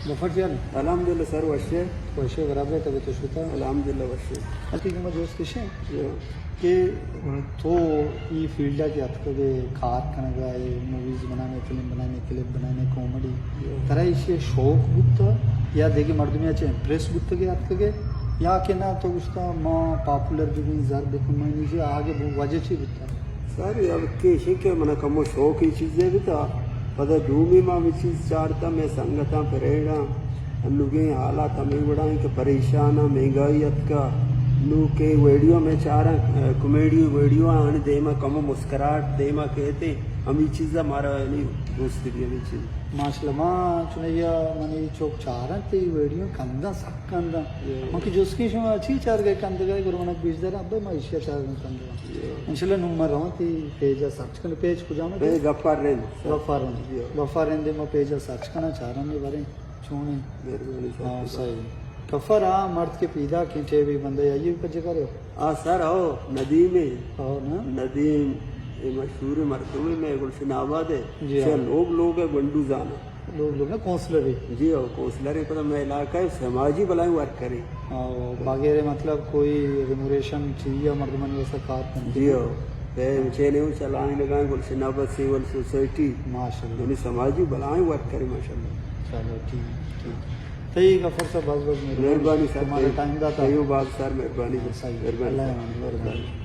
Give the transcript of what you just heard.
ظفر جان۔ الحمدللہ سر، وش ئے؟ وش ئے، برابر ئے، طبیعت وش اِنت؟ الحمدللہ وش ئے۔ اتی کہ ما جوست کشیں جی۔ کہ تو ای فیلڈ ءَ کہ اتکگ ئے، کار کنگ ءَ ئے، موویز بنانے، فلم بنانے، کلپ بنانے، کامیڈی، جی۔ ترا ایشی ءِ شوق بوتگ یا دگہ مردمے ءَ چہ امپریس بوتگ ئے اتکگ ئے، یا کہ نہ تو گوشتگ ما پاپولر بہ بیں، زر بہ کمائیں، ایشی ءِ آگے بو-، وجہ چی بوتگ؟ سر، یکے ایش کہ من ءَ کمو شوق ای چیزے بیتا، پدا دومی ما ہمے چیز چارتا، مئے سنگتاں پریڈاں، انوگیں حالات ہمے وڑا ایں کہ پریشان آں، مہنگائی اتکا، نو کہ ویڈیو مئے چاراں، کامیڈی ویڈیو آں، آنی دیما کمو مسکراہٹ دیما کیتے، ہمے چیزا مارا یعنی دوست بی ہمے چیز۔ ماشاءاللہ، ما چونیا منی چوک چاراں تی ویڈیو کنداں سک کنداں۔ جی۔ من کہ جست کن شما چی چارگ ءَ کندگ ءَ، گڑا من ءَ گوش دار، ابا ما ایشی ءَ چارگ ءَ کندگ ءَ۔ جی۔ انشاءاللہ نوں من رواں تی پیج ءَ سرچ کناں، پیج کجام ءَ؟ پیج غفار رند۔ غفار رند۔ جی۔ غفار رند ما پیج ءَ سرچ کناں، چاراں نی باریں چون ایں۔ مہربانی سر۔ ہاں، صحیح۔ غفار، آ مرد کہ پیداک ایں، ٹیبی بندے، آئی ءَ پجے کرے ہو؟ آ سر، ہو، ندیم ایں۔ ہو نا؟ ندیم، اے مشہور مردم ایں، مئے گلشن آباد ءِ۔ جی، چہ ہاں۔ لوگ لوگ ءَ گونڈو زاناں۔ لوگ لوگ نا کونسلر ئے؟ جی ہو، کونسلر ایں، پدا مئے علاقہ ءِ سماجی بلاہیں ورکر ایں۔ ہاں، بغیر مطلب کوئی ریموریشن چیز یا مردمانی واسطہ کار کنت؟ جی ہو، پہ چینے ہوں چلائینگاں گلشن آباد سیول سوسائٹی۔ ماشاءاللہ۔ یعنی سماجی بلاہیں ورکر ایں ماشاءاللہ۔ چلو ٹھیک، ٹھیک۔ تئی غفار صاحب بس بس مہربانی۔ مہربانی سر، تمہارا تئی، ٹائم داتا۔ تئی باز سر مہربانی۔ ہاں، صحیح۔ مہربانی اللہ سر۔ امان، مہربانی۔